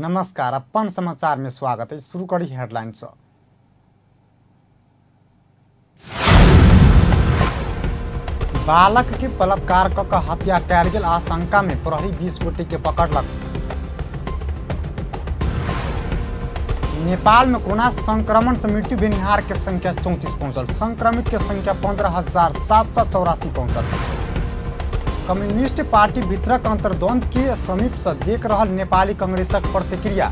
नमस्कार, अपन समाचार में स्वागत है। शुरू करी हेडलाइन से। बालक के बलात्कार क के हत्या कयल गेल आशंका में प्रहरी 20 गोटे के पकड़लक। नेपाल में कोरोना संक्रमण से मृत्यु भेनिहार के संख्या 34 पहुंचल। संक्रमित के संख्या 15,784 पहुंचल। कम्युनिस्ट पार्टी भीतरक अंतर्द्वंद के समीप से देख रहल नेपाली कांग्रेसक प्रतिक्रिया।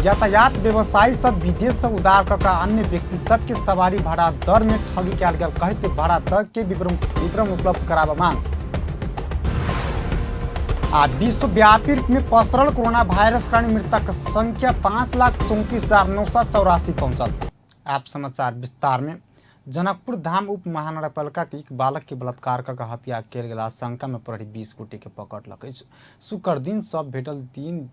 यातायात व्यवसायी सब विदेश से उदार क अन्य व्यक्ति सब के सवारी भाड़ा दर में ठगी कयल गेल कहते भाड़ा दर के विवरण उपलब्ध कराबऽ मांग। आ विश्वव्यापी रूप में पसरल कोरोना वायरस कारण मृतक संख्या 5,34,984 पहुंचल। आप समाचार विस्तार में। जनकपुर धाम उप महानगरपालिका के एक बालक के बलात्कार क हत्या कयल गेल आशंका में प्रहरी 20 गोटे के पकड़लक अछि। शुक्र दिन सब भेटल दिन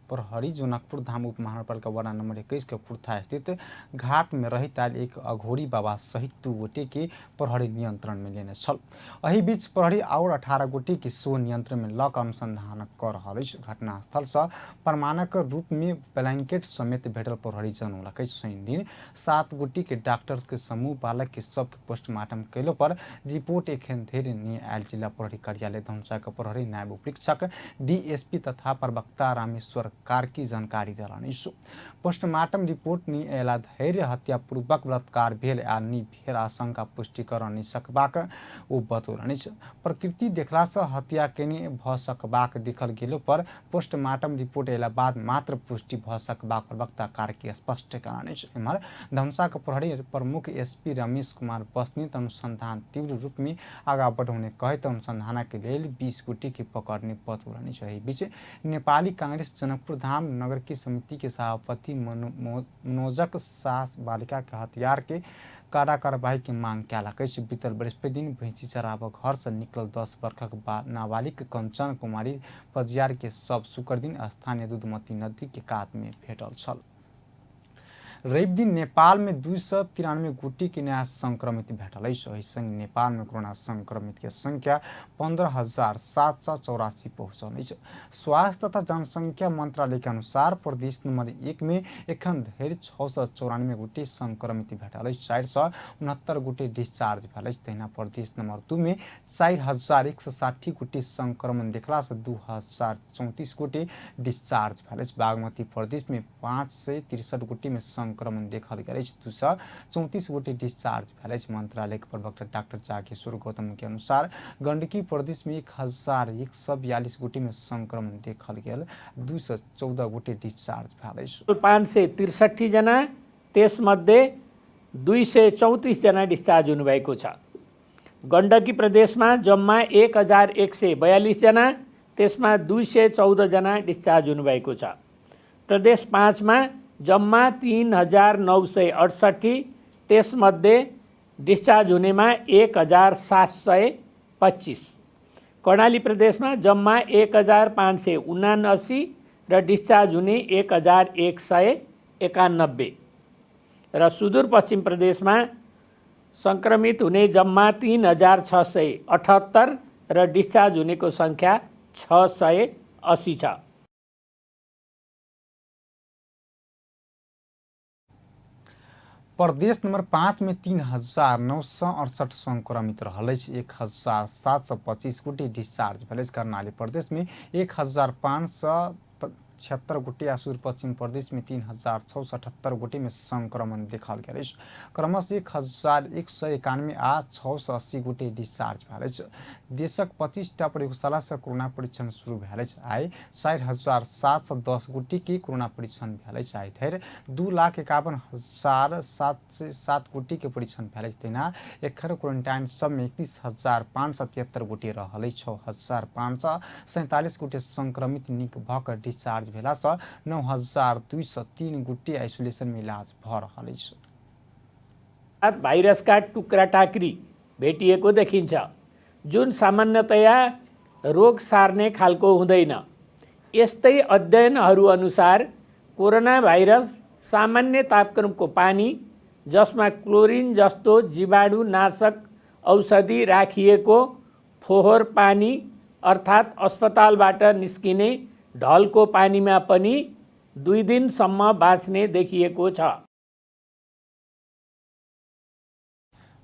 प्रहरी जनकपुर धाम उप महानगरपालिका वार्ड नंबर 21 के कुर्था स्थित घाट में रहित आयल एक अघोरी बाबा सहित 2 गोटे के प्रहरी नियंत्रण में लेने छल। एहि बीच प्रहरी और 18 गोटे के सेहो नियंत्रण में लऽ कऽ अनुसंधान कऽ रहल अछि। घटनास्थल सँ प्रमाणक रूप में ब्लैंकेट समेत भेटल प्रहरी जनौलक अछि। शनि दिन 7 गोटे के डॉक्टर के समूह बालक के शव के पोस्टमार्टम कयलो पर रिपोर्ट एखन धरि नहि आयल। जिला प्रहरी कार्यालय धनुषा के प्रहरी नायब उपरीक्षक डीएसपी तथा प्रवक्ता रामेश्वर कार्की जानकारी देलनि अछि। पोस्टमार्टम रिपोर्ट नहि अयला धरि हत्यापूर्वक बलात्कार भेल आ नहि भेल आशंका पुष्टि कर नहि सकबाक ओ बतौलनि अछि। प्रकृति देखला सँ हत्या केने भऽ सकबाक देखल गेलो पर पोस्टमार्टम रिपोर्ट अयला बाद मात्र पुष्टि भऽ सकबाक प्रवक्ता कार्की स्पष्ट कयलनि अछि। एम्हर धनुषाक प्रहरी प्रमुख एसपी रमेश कुमार बस्नेत अनुसंधान तीव्र रूप में आगा बढ़ौने कहैत अनुसंधानक लेल 20 गोटे के पकड़ने बतौलनि अछि। एहि बीच नेपाली कांग्रेस जनकपुर धाम नगर की समिति के सभापति मनोजक सास बालिका के हथियार के कड़ा कार्रवाई के मांग कयलक अछि। बीतल बृहस्पति दिन भैंसी चराबऽ घर से निकलल 10 वर्षक नाबालिग कंचन कुमारी पजियार के शव शुक्र दिन स्थानीय दूधमती नदी के कात में भेटल छल। रवि दिन नेपाल में 293 गोटे के नया संक्रमित भेटल अछि। एहि संग नेपाल में कोरोना संक्रमित के संख्या 15,784 पहुंचल अछि। स्वास्थ्य तथा जनसंख्या मंत्रालय के अनुसार प्रदेश नंबर 1 में एखन धरि 694 गोटे संक्रमित भेटल अछि। 469 गोटे डिस्चार्ज भेल अछि। तहिना प्रदेश नंबर 2 में 4,160 गोटे संक्रमण देखला से 2,034 गोटे डिस्चार्ज भेल अछि। बागमती प्रदेश में 563 गोटे में संक्रमण देखल गेल अछि। 234 गोटे डिस्चार्ज भेल अछि। मंत्रालय के प्रवक्ता डॉक्टर जागेश्वर गौतम के अनुसार गंडकी प्रदेश में 1,142 गोटे में संक्रमण देखल गेल, 214 गोटे डिस्चार्ज भेल अछि। 563 जना, त्यसमध्ये 234 जना डिस्चार्ज हुनुभएको छ। गण्डकी प्रदेशमा जम्मा 1,142 जना, त्यसमा 214 जना डिस्चार्ज हुनुभएको छ। प्रदेश 5 मा जम्मा 3,968, त्यसमध्ये डिस्चार्ज हुनेमा 1,725। कर्णाली प्रदेशमा जम्मा 1,579 र डिस्चार्ज हुने 1,191। र सुदूरपश्चिम प्रदेशमा सङ्क्रमित हुने जम्मा 3,678 र डिस्चार्ज हुनेको सङ्ख्या 680 छ। प्रदेश नंबर 5 में 3,968 संक्रमित रहल अछि। 1,725 गोटे डिस्चार्ज भेल अछि। कर्णाली प्रदेश में 1,576 गोटे आ सुदूरपश्चिम प्रदेश में 3,678 गोटे में संक्रमण देखल गेल अछि। क्रमशः 1,191 आ 680 गोटे डिस्चार्ज भेल अछि। देशक 25 टा प्रयोगशाला से कोरोना परीक्षण शुरू भेल अछि। आइ 4,710 गोटे के कोरोना परीक्षण भेल अछि। आइ धरि 2,51,707 गोटे के परीक्षण भेल अछि। तहिना एखन क्वारेंटाइन सब में 31,573 गोटे रहल अछि। 6,547 गोटे संक्रमित नीक भऽ कऽ डिस्चार्ज भेला सँ 9,203 गोटे आइसोलेशन में इलाज भऽ रहल अछि। भाइरसका टुक्रा टाक्री भेटिएको देखिन्छ, जुन सामान्यतया रोग सार्ने खालको हुँदैन। यस्तै अध्ययनहरू अनुसार कोरोना भाइरस सामान्य तापक्रमको पानी, जसमा क्लोरिन जस्तो जीवाणुनाशक औषधि राखिएको फोहोर पानी अर्थात् अस्पतालबाट निस्किने ढलको पानीमा पनि 2 दिनसम्म बाँच्ने देखिएको छ।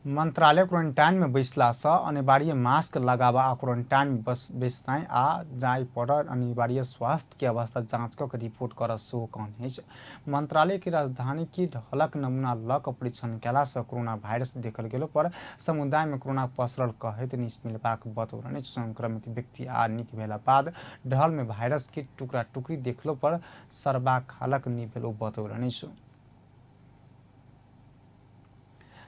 मंत्रालय क्वारेंटाइन में बैसला से अनिवार्य मास्क लगावा आ क्वारेंटाइन में बैसनाइ आ जाय पर अनिवार्य स्वास्थ्य के अवस्था जांच क रिपोर्ट कर सेहो कहने अछि। मंत्रालय के राजधानी के ढलक नमूना ल क परीक्षण कयला से कोरोना वायरस देखल गेलो पर समुदाय में कोरोना पसरल कहैत मिलबाक बतौलनि अछि। संक्रमित व्यक्ति आ नीक भेला बाद ढल में वायरस के टुकड़ा टुकड़ी देखलो पर सरबाक हालक नहि भेल ओ बतौलनि अछि।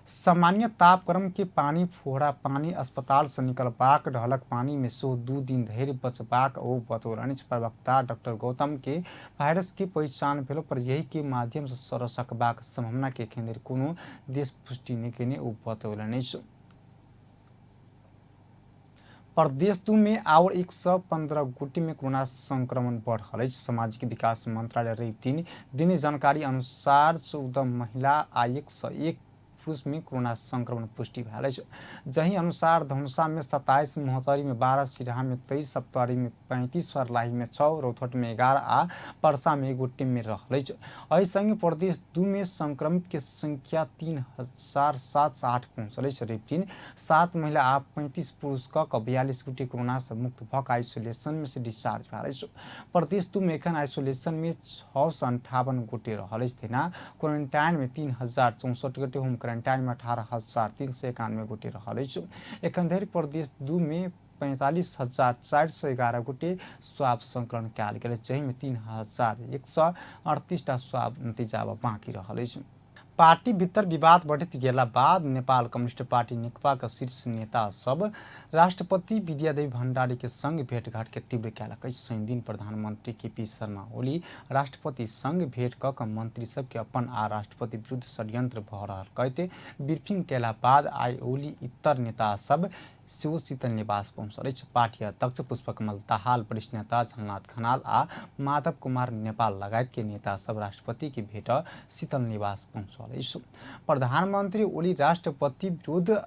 सामान्य तापक्रम के पानी फोहरा पानी अस्पताल से निकलबाक ढलक पानी में सेहो 2 दिन धरि बचबाक ओ बतौलनि। प्रवक्ता डॉक्टर गौतम के वायरस के पहिचान भेलो पर यही के माध्यम से सर सकबाक संभावना के एखन धरि कोनो देश पुष्टि नहि केने ओ बतौलनि। प्रदेश 2 में और 115 गोटी में कोरोना संक्रमण बढ़ल अछि। सामाजिक विकास मंत्रालय रवि दिन देने जानकारी अनुसार 14 महिला आ 101 पुरुष में कोरोना संक्रमण पुष्टि भेल अछि। जहि अनुसार धनुषा में 27, महोत्तरी में 12, सिरहा में 23, सप्तरी में 35, सर्लाही में 6, रौतहट में 11 आ परसा में 1 गोटे में रहल अछि। एहि संगे प्रदेश 2 में संक्रमित के संख्या 3708 पहुँचल अछि। रवि दिन 7 महिला आ 35 पुरुष क 42 गोटे कोरोना से मुक्त भऽ कऽ आइसोलेशन में से डिस्चार्ज भेल अछि। प्रदेश 2 में एखन आइसोलेशन में 658 गोटे रहल अछि। तहिना क्वारेंटाइन में 3064 गोटे, होम क्वारेंटाइन में 18,391 गोटे रहल अछि। एखन धरि प्रदेश 2 में 45,411 गोटे स्वाब संकलन कयल गेल अछि, जाहिमे 3,138 टा स्वाब नतीजा बाँकी रहल अछि। पार्टी भीतर विवाद बढ़ैत गेला बाद नेपाल कम्युनिस्ट पार्टी नेकपा के शीर्ष नेता सब राष्ट्रपति विद्यादेवी भण्डारी के संग भेंटघाट के तीव्र कयलक अछि। शनिदिन प्रधानमंत्री केपी शर्मा ओली राष्ट्रपति संग भेंट क के मंत्री सबके अपन आ राष्ट्रपति विरुद्ध षड्यंत्र भऽ रहल कहैत ब्रीफिंग कयला बाद आइ ओली इतर नेता सब सेहो शीतल निवास पहुँचल अछि। पार्टी अध्यक्ष पुष्पकमल दाहाल, वरिष्ठ नेता झलनाथ खनाल आ माधव कुमार नेपाल लगायत के नेता सब राष्ट्रपति के भेट शीतल निवास पहुँचल अछि। प्रधानमंत्री ओली राष्ट्रपति विरुद्ध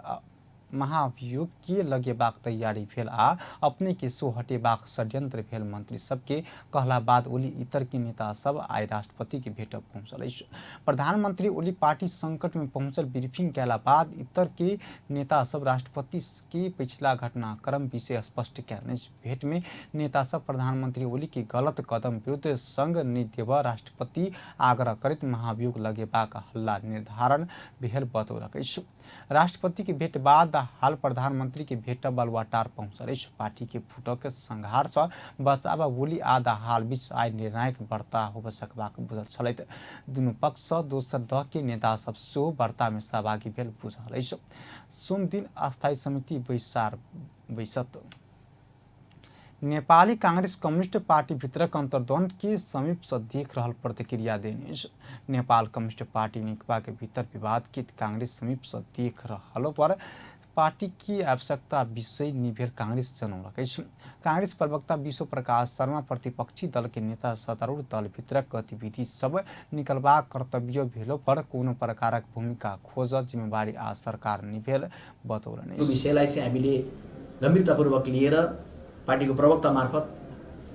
महाभियोग के लगेबाक तैयारी भेल आ अपने के सेहो हटेबाक षड्यंत्र भेल मंत्री सबके कहला बाद ओली इतर के नेता सब आइ राष्ट्रपति के भेट पहुँचल अछि। प्रधानमंत्री ओली पार्टी संकट में पहुँचल ब्रीफिंग कयला बाद इतर के नेता सब राष्ट्रपति के पिछला घटनाक्रम विषय स्पष्ट कयलनि अछि। भेंट में नेता सब प्रधानमंत्री ओली के गलत कदम विरुद्ध संग नहि देबऽ राष्ट्रपति आग्रह करैत महाभियोग लगेबाक हल्ला निर्धारण भेल बतौलक अछि। राष्ट्रपति के भेंट बाद हाल प्रधानमंत्री के भेंट बालुवाटार पहुँचल अछि। पार्टी के फुटक संघार से बचाव ओली आ दाहाल बीच आइ निर्णायक वार्ता होबय सकबाक बुझल छलैत। दुनू पक्ष सँ दोसर दह के नेता सब सेहो वार्ता में सहभागी भेल बुझल अछि। सोमदिन अस्थायी समिति बैसार बैसत। नेपाली कांग्रेस कम्युनिस्ट पार्टी भीतरक अंतर्द्वंद के समीप से देख रहल प्रतिक्रिया देने अछि। नेपाल कम्युनिस्ट पार्टी नेकपा के भीतर विवाद के कांग्रेस समीप से देख रहलो पर पार्टी की आवश्यकता विषय निभेल कांग्रेस जनौलक अछि। कांग्रेस प्रवक्ता विश्व प्रकाश शर्मा प्रतिपक्षी दल के नेता सत्तारूढ़ दल भीतरक गतिविधि सब निकलबाक कर्तव्य भेलो पर कोनो प्रकारक भूमिका खोज जिम्मेवारी आ सरकार निभेल बतौलनि। यो विषयलाई चाहिँ हामीले गम्भीरतापूर्वक लिएर पार्टीको प्रवक्ता मार्फत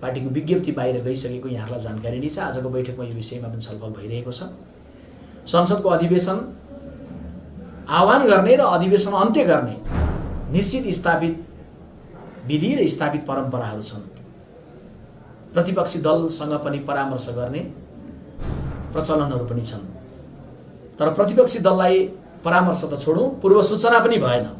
पार्टीको विज्ञप्ति बाहिर गइसकेको यहाँहरूलाई जानकारी नै छ। आजको बैठकमा यो विषयमा पनि छलफल भइरहेको छ। संसदको अधिवेशन आह्वान गर्ने र अधिवेशन अन्त्य गर्ने निश्चित स्थापित विधि र स्थापित परम्पराहरू छन्। प्रतिपक्षी दलसँग पनि परामर्श गर्ने प्रचलनहरू पनि छन्, तर प्रतिपक्षी दललाई परामर्श त छोडौँ, पूर्व सूचना पनि भएन।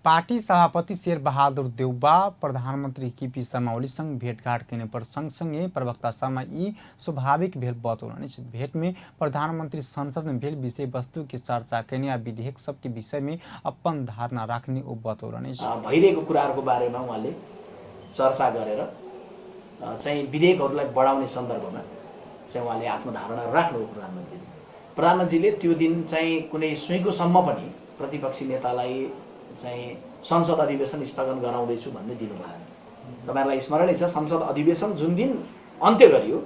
पार्टी सभापति शेरबहादुर देउबा प्रधानमंत्री केपी शर्मा ओलीसँग भेटघाट केने पर सँगसँगै प्रवक्ता शर्मा ई स्वाभाविक भेल बतौलनि अछि। भेंट में प्रधानमंत्री संसद में भेल विषय वस्तु के चर्चा केने आ विधेयक सबके विषय में अपन धारणा राख्ने ओ बतौलनि अछि। भइरहेको कुराहरूको बारेमा उहाँले चर्चा गरेर चाहिँ विधेयकहरूलाई बढाउने सन्दर्भमा चाहिँ उहाँले आफ्नो धारणा राख्नुभयो। प्रधानमन्त्रीले त्यो दिन चाहिँ कुनै सुइँकोसम्म पनि प्रतिपक्षी नेतालाई चाहिँ संसद अधिवेशन स्थगन गराउँदैछु भन्ने दिनु भएन। तपाईहरुलाई स्मरणै छ, संसद अधिवेशन जुन दिन अन्त्य गरियो,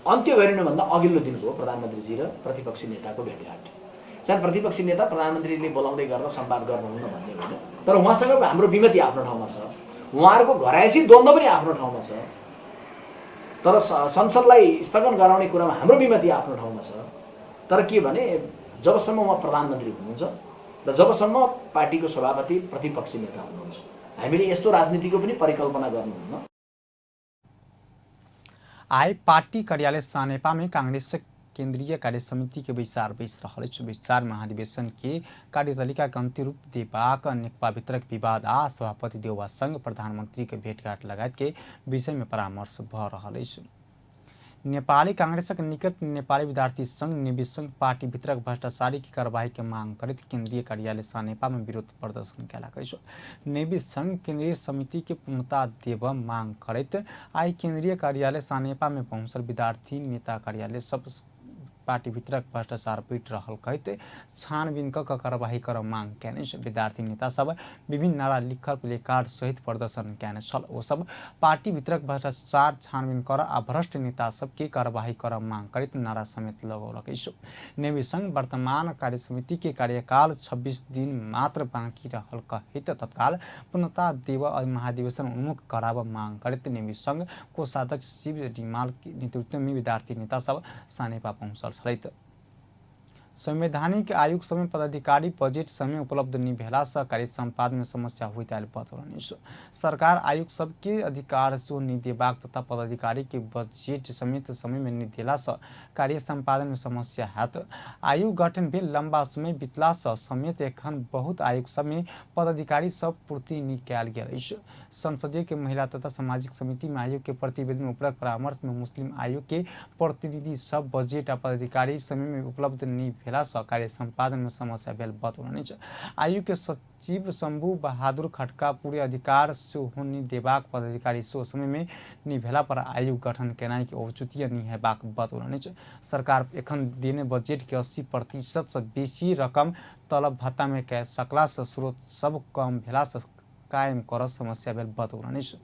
अन्त्य गरिनुभन्दा अघिल्लो दिनको हो प्रधानमन्त्रीजी र प्रतिपक्षी नेताको भेटघाट। चाहे प्रतिपक्षी नेता प्रधानमन्त्रीले बोलाउँदै गर्दा संवाद गर्नुहुन्न भन्ने होइन, तर उहाँसँगको हाम्रो विमति आफ्नो ठाउँमा छ, उहाँहरूको घरायसी द्वन्द्व पनि आफ्नो ठाउँमा छ, तर संसदलाई स्थगन गराउने कुरामा हाम्रो विमति आफ्नो ठाउँमा छ। तर के भने जबसम्म उहाँ प्रधानमन्त्री हुनुहुन्छ र जबसम्म पार्टीको सभापति प्रतिपक्षी नेता हुनुहुन्छ, हामीले यस्तो राजनीतिको पनि परिकल्पना गर्नुहुन्न। आइ पार्टी कार्यालय सानेपा में कांग्रेस केंद्रीय कार्य समिति के बैसार बैस रहल अछि। बैसार महाधिवेशन के कार्यतालिका के अंतिम रूप देबाक, नेकपा भितरक विवाद आ सभापति देउवा संग प्रधानमंत्री के भेंटघाट लगायत के विषय में परामर्श भ रहल अछि। नेपाली कांग्रेसक निकट नेपाली विद्यार्थी संघ निविसंघ पार्टी भितरक भ्रष्टाचारी के कार्रवाई के मांग करैत केंद्रीय कार्यालय सानेपा में विरोध प्रदर्शन कयलक अछि। नेवी संघ केंद्रीय समिति के पूर्णता देब मांग करैत आइ केंद्रीय कार्यालय सानेपा में पहुंचल विद्यार्थी नेता कार्यालय सब पार्टी भितरक भ्रष्टाचार बढ़ि रहल कहैत छानबीन क कार्रवाई कर मांग कयने अछि। विद्यार्थी नेता सब विभिन्न नारा लिखल प्लेकार्ड सहित प्रदर्शन कयने छल। ओ सब पार्टी भितरक भ्रष्टाचार छानबीन कर आ भ्रष्ट नेता सबके कार्रवाई कर मांग करैत नारा समेत लगौलक अछि। नेवी संघ वर्तमान कार्य समिति के कार्यकाल 26 दिन मात्र बाँकी रहल कहैत तत्काल पूर्णता देव महाधिवेशन उन्मुख कराब मांग करैत नेवी संघ कोषाध्यक्ष शिव रिमाल के नेतृत्व में विद्यार्थी नेता सब सानेपा पहुँचल छलथि। संवैधानिक आयोग समय पदाधिकारी बजेट समय उपलब्ध नहि भेला सँ कार्य सम्पादन में समस्या होइत आयल बतौलनि। सरकार आयोग सबके अधिकार सेहो नहि देबाक तथा पदाधिकारी के बजेट समेत समय में नहि देला सँ कार्य सम्पादन में समस्या हैत। आयोग गठन भेल लंबा समय बीतला सँ समेत एखन बहुत आयोग सब में पदाधिकारी सब पूर्ति नहि कयल गेल अछि। संसदीय के महिला तथा सामाजिक समिति में आयोग के प्रतिवेदन उपरक परामर्श में मुस्लिम आयोग के प्रतिनिधि सब बजेट आ पदाधिकारी समय में उपलब्ध नहि भेला सँ कार्य सम्पादन में समस्या भेल बतौलनि अछि। आयोग के सचिव शंभू बहादुर खड़का पूरे अधिकार सेहो नहि देबाक पदाधिकारी सेहो समय में नहि भेला पर आयोग गठन केनाइ के औचित्य नहि हेबाक बतौलनि अछि। सरकार एखन देने बजेट के 80% सँ बेसी रकम तलब भत्ता में कय सकला सँ स्रोत सब कम भेला सँ कायम करऽ समस्या भेल बतौलनि अछि।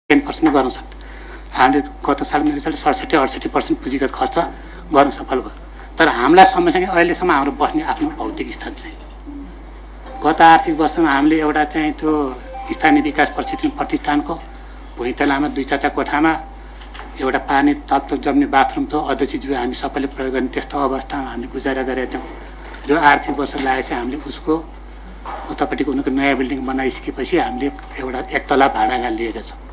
10% गर्न सक्छ। हामीले गत साल मेरो साल 67-68% पुँजीगत खर्च गर्न सफल भयो, तर हामीलाई समस्या अहिलेसम्म हाम्रो बस्ने आफ्नो भौतिक स्थान चाहिँ गत आर्थिक वर्षमा हामीले एउटा चाहिँ त्यो स्थानीय विकास प्रशिक्षण प्रतिष्ठानको भुइँतलामा 2-4 कोठामा एउटा पानी तप्त जम्ने बाथरुम थियो, अध्यक्षज्यू हामी सबैले प्रयोग गर्ने त्यस्तो अवस्थामा हामीले गुजारा गरेका थियौँ। र आर्थिक वर्ष लागेपछि हामीले उसको उतापट्टिको उनीहरूको नयाँ बिल्डिङ बनाइसकेपछि हामीले एउटा एक तला भाडामा लिएका छौँ।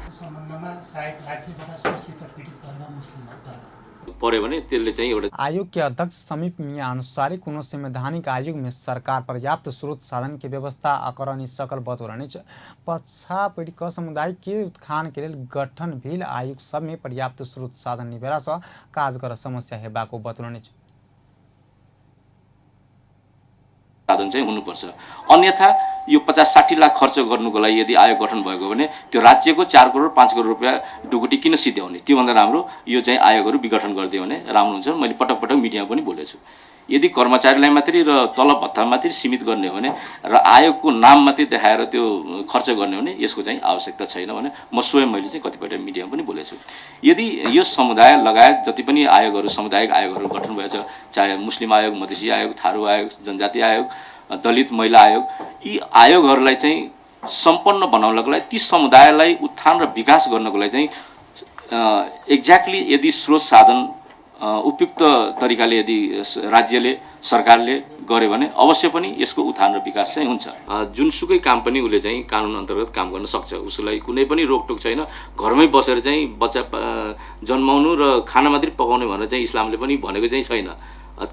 आयोग के अध्यक्ष समीप मियां अनुसार कोनो संवैधानिक आयोग में सरकार पर्याप्त स्रोत साधन के व्यवस्था कर नहि सकल बतौलनि अछि। पछा पीड़ित समुदाय के उत्थान के लेल गठन भेल आयोग सब में पर्याप्त स्रोत साधन नहि भेला सँ काज कर समस्या हेबाक बतौलनि अछि। साधन चाहिँ हुनुपर्छ, अन्यथा यो 50-60 लाख खर्च गर्नुको लागि यदि आयोग गठन भएको भने त्यो राज्यको 4 करोड 5 करोड रुपियाँ ढुकुटी किन सिध्याउने? त्योभन्दा राम्रो यो चाहिँ आयोगहरू विघटन गरिदियो भने राम्रो हुन्छ। मैले पटक पटक मिडियामा पनि बोलेको छु। यदि कर्मचारीलाई मात्रै र तलब भत्ता मात्रै सीमित गर्ने हो भने र आयोगको नाम मात्रै देखाएर त्यो खर्च गर्ने हो भने यसको चाहिँ आवश्यकता छैन भने म स्वयं मैले चाहिँ कतिपय मिडियामा पनि बोलेको छु। यदि यो समुदाय लगायत जति पनि आयोगहरू सामुदायिक आयोगहरू गठन भएको छ, चाहे मुस्लिम आयोग, मधेसी आयोग, थारू आयोग, जनजाति आयोग, दलित महिला आयोग, यी आयोगहरूलाई चाहिँ सम्पन्न बनाउनको लागि ती समुदायलाई उत्थान र विकास गर्नको लागि चाहिँ एक्ज्याक्टली यदि स्रोत साधन उपयुक्त तरिकाले यदि राज्यले सरकारले गर्यो भने अवश्य पनि यसको उत्थान र विकास चाहिँ हुन्छ। जुनसुकै काम पनि उसले चाहिँ कानुन अन्तर्गत काम गर्न सक्छ, उसलाई कुनै पनि रोकटोक छैन। घरमै बसेर चाहिँ बच्चा जन्माउनु र खाना मात्रै पकाउने भनेर चाहिँ इस्लामले पनि भनेको चाहिँ छैन।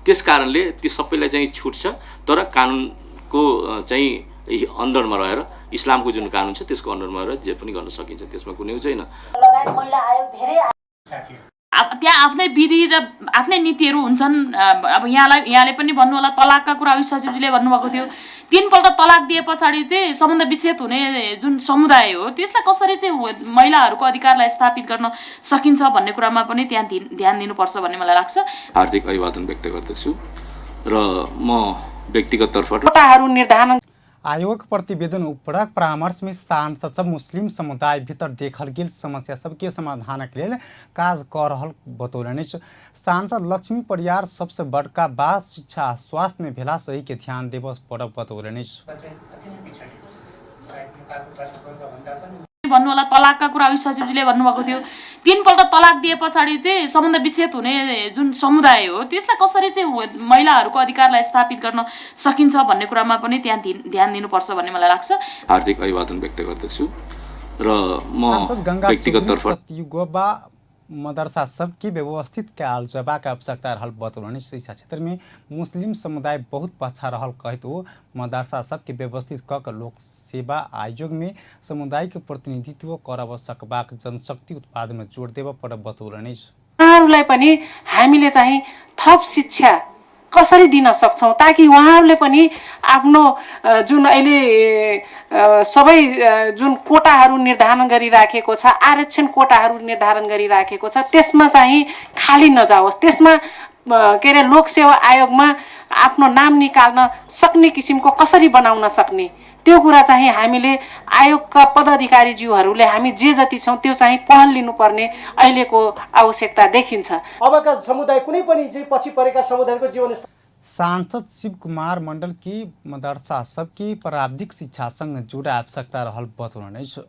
त्यस कारणले ती सबैलाई चाहिँ छुट छ, तर कानुनको चाहिँ अन्डरमा रहेर, इस्लामको जुन कानुन छ त्यसको अन्डरमा रहेर जे पनि गर्न सकिन्छ, त्यसमा कुनै छैन। त्यहाँ आफ्नै विधि र आफ्नै नीतिहरू हुन्छन्। अब यहाँले पनि भन्नु होला, तलाकका कुरा अघि सचिवजीले भन्नुभएको थियो। 3 पल्ट तलाक दिए पछाडि चाहिँ सम्बन्ध विच्छेद हुने जुन समुदाय हो त्यसलाई कसरी चाहिँ महिलाहरूको अधिकारलाई स्थापित गर्न सकिन्छ भन्ने कुरामा पनि त्यहाँ ध्यान दिनुपर्छ भन्ने मलाई लाग्छ। हार्दिक अभिवादन व्यक्त गर्दछु र म व्यक्तिगत तर्फबाट कोटाहरू निर्धारण। आयोगक प्रतिवेदन उपरक परामर्श में सांसद सब मुस्लिम समुदाय भीतर देखल गेल समस्या सबके समाधानक लेल काज कऽ रहल बतौलनि अछि। सांसद लक्ष्मी परियार सबसँ बड़का बात शिक्षा आ स्वास्थ्य में भेला सही के ध्यान देबऽ पड़ब बतौलनि अछि। भन्नु होला, तलाकका कुरा अघि सचिवजीले भन्नुभएको थियो। 3 पल्ट तलाक दिए पछाडि चाहिँ सम्बन्ध विच्छेद हुने जुन समुदाय हो, त्यसलाई कसरी चाहिँ महिलाहरूको अधिकारलाई स्थापित गर्न सकिन्छ भन्ने कुरामा पनि त्यहाँ ध्यान दिनुपर्छ भन्ने मलाई लाग्छ। हार्दिक अभिवादन व्यक्त गर्दछु र म सांसद गंगा व्यक्तिगत चौधरी तर्फबाट सतयुगबा मदरसा सबके व्यवस्थित कयल जयबाक आवश्यकता रहल बतौलनि। शिक्षा क्षेत्र में मुस्लिम समुदाय बहुत पाछा रहल कहैत ओ मदरसा सबके व्यवस्थित कऽ के लोक सेवा आयोग में समुदाय के प्रतिनिधित्व करब सकबाक जनशक्ति उत्पादन में जोड़ देबऽ पड़ब बतौलनि। उहाँहरूलाई पनि हामीले चाहिँ थप शिक्षा कसरी दिन सक्छौँ, ताकि उहाँहरूले पनि आफ्नो जुन अहिले सबै जुन कोटाहरू निर्धारण गरिराखेको छ, आरक्षण कोटाहरू निर्धारण गरिराखेको छ, त्यसमा चाहिँ खाली नजाओस्, त्यसमा के अरे लोकसेवा आयोगमा आफ्नो नाम निकाल्न सक्ने किसिमको कसरी बनाउन सक्ने, त्यो कुरा चाहिँ हामीले आयोगका पदाधिकारीज्यूहरूले, हामी जे जति छौँ, त्यो चाहिँ पहल लिनुपर्ने अहिलेको आवश्यकता देखिन्छ। अबका समुदाय कुनै पनि चाहिँ पछि परेका समुदायको जीवन सांसद शिव कुमार मंडल की मदरसा सबके प्राविधिक शिक्षा संग जोड़े आवश्यकता रहल बतौलनि अछि।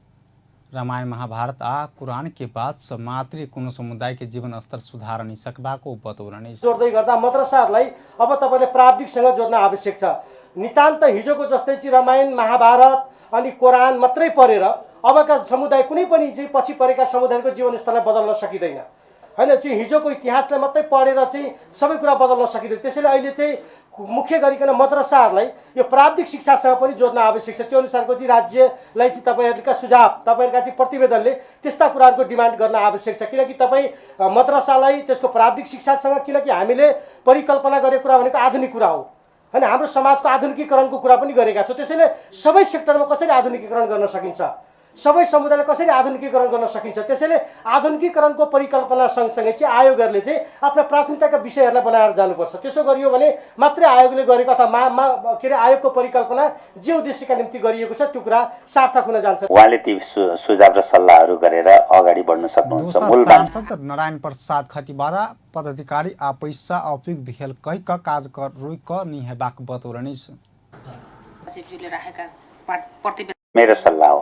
रामायण, महाभारत आ कुरान के बाद से मात्रै कोनो समुदाय के जीवन स्तर सुधार नहि सकबाक ओ बतौलनि अछि। जोड्दै गर्दा मद्रसाहरूलाई अब तपाईँले प्राविधिकसँग जोड्न आवश्यक छ। नितान्त हिजोको जस्तै चाहिँ रामायण, महाभारत अनि कोरान मात्रै पढेर अबका समुदाय कुनै पनि चाहिँ पछि परेका समुदायको जीवनस्तरलाई बदल्न सकिँदैन, होइन? चाहिँ हिजोको इतिहासलाई मात्रै पढेर चाहिँ सबै कुरा बदल्न सकिँदैन। त्यसैले अहिले चाहिँ मुख्य गरिकन मद्रसाहरूलाई यो प्राविधिक शिक्षासँग पनि जोड्न आवश्यक छ। त्यो अनुसारको चाहिँ राज्यलाई चाहिँ तपाईँहरूका सुझाव, तपाईँहरूका चाहिँ प्रतिवेदनले त्यस्ता कुराहरूको डिमान्ड गर्न आवश्यक छ, किनकि तपाईँ मद्रसालाई त्यसको प्राविधिक शिक्षासँग, किनकि हामीले परिकल्पना गरेको कुरा भनेको आधुनिक कुरा हो, होइन? हाम्रो समाजको आधुनिकीकरणको कुरा पनि गरेका छौँ। त्यसैले सबै सेक्टरमा कसरी आधुनिकीकरण गर्न सकिन्छ, सबै समुदायलाई कसरी आधुनिकीकरण गर्न सकिन्छ, त्यसैले आधुनिकीकरणको परिकल्पना सँगसँगै चाहिँ आयोगहरूले चाहिँ आफ्ना प्राथमिकताका विषयहरूलाई बनाएर जानुपर्छ। त्यसो गरियो भने मात्रै आयोगले गरेको अथवा मा मा के अरे आयोगको परिकल्पना जे उद्देश्यका निम्ति गरिएको छ, त्यो कुरा सार्थक हुन जान्छ। उहाँले ती सुझाव र सल्लाहहरू गरेर अगाडि बढ्न सक्नुहुन्छ। दोसर मूल सांसद नारायण प्रसाद खतिवड़ा पदाधिकारी आ पैसा उपयोग भेल कहि कऽ काज कर रोकि कऽ नहि हेबाक बतौलनि अछि। सचिवज्यूले राखेका प्रतिवेदन मेरो सल्लाह हो,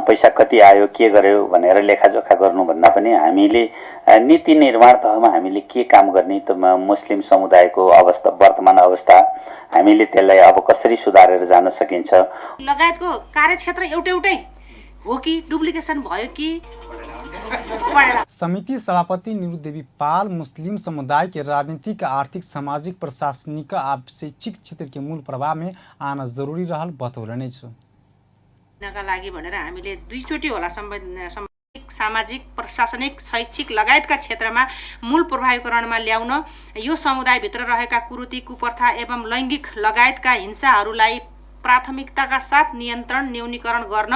पैसा कति आयो, के गर्यो भनेर लेखाजोखा गर्नुभन्दा पनि हामीले नीति निर्माण तहमा हामीले के काम गर्ने त, मुस्लिम समुदायको अवस्था, वर्तमान अवस्था, हामीले त्यसलाई अब कसरी सुधारेर जान सकिन्छ। लगायतको कार्यक्षेत्र एउटै एउटै हो कि डुप्लिकेसन भयो कि पढेर समिति सभापति निरु देवी पाल मुस्लिम समुदाय के राजनीतिक, आर्थिक, सामाजिक, प्रशासनिक आ शैक्षिक क्षेत्र के मूल प्रवाह में आना जरूरी रहल बतौलनि अछि। का लागि भनेर हामीले दुईचोटि होला सामाजिक, प्रशासनिक, शैक्षिक लगायतका क्षेत्रमा मूल प्रभावीकरणमा ल्याउन, यो समुदायभित्र रहेका कुरीति, कुप्रथा एवं लैङ्गिक लगायतका हिंसाहरूलाई प्राथमिकताका साथ नियन्त्रण न्यूनीकरण गर्न,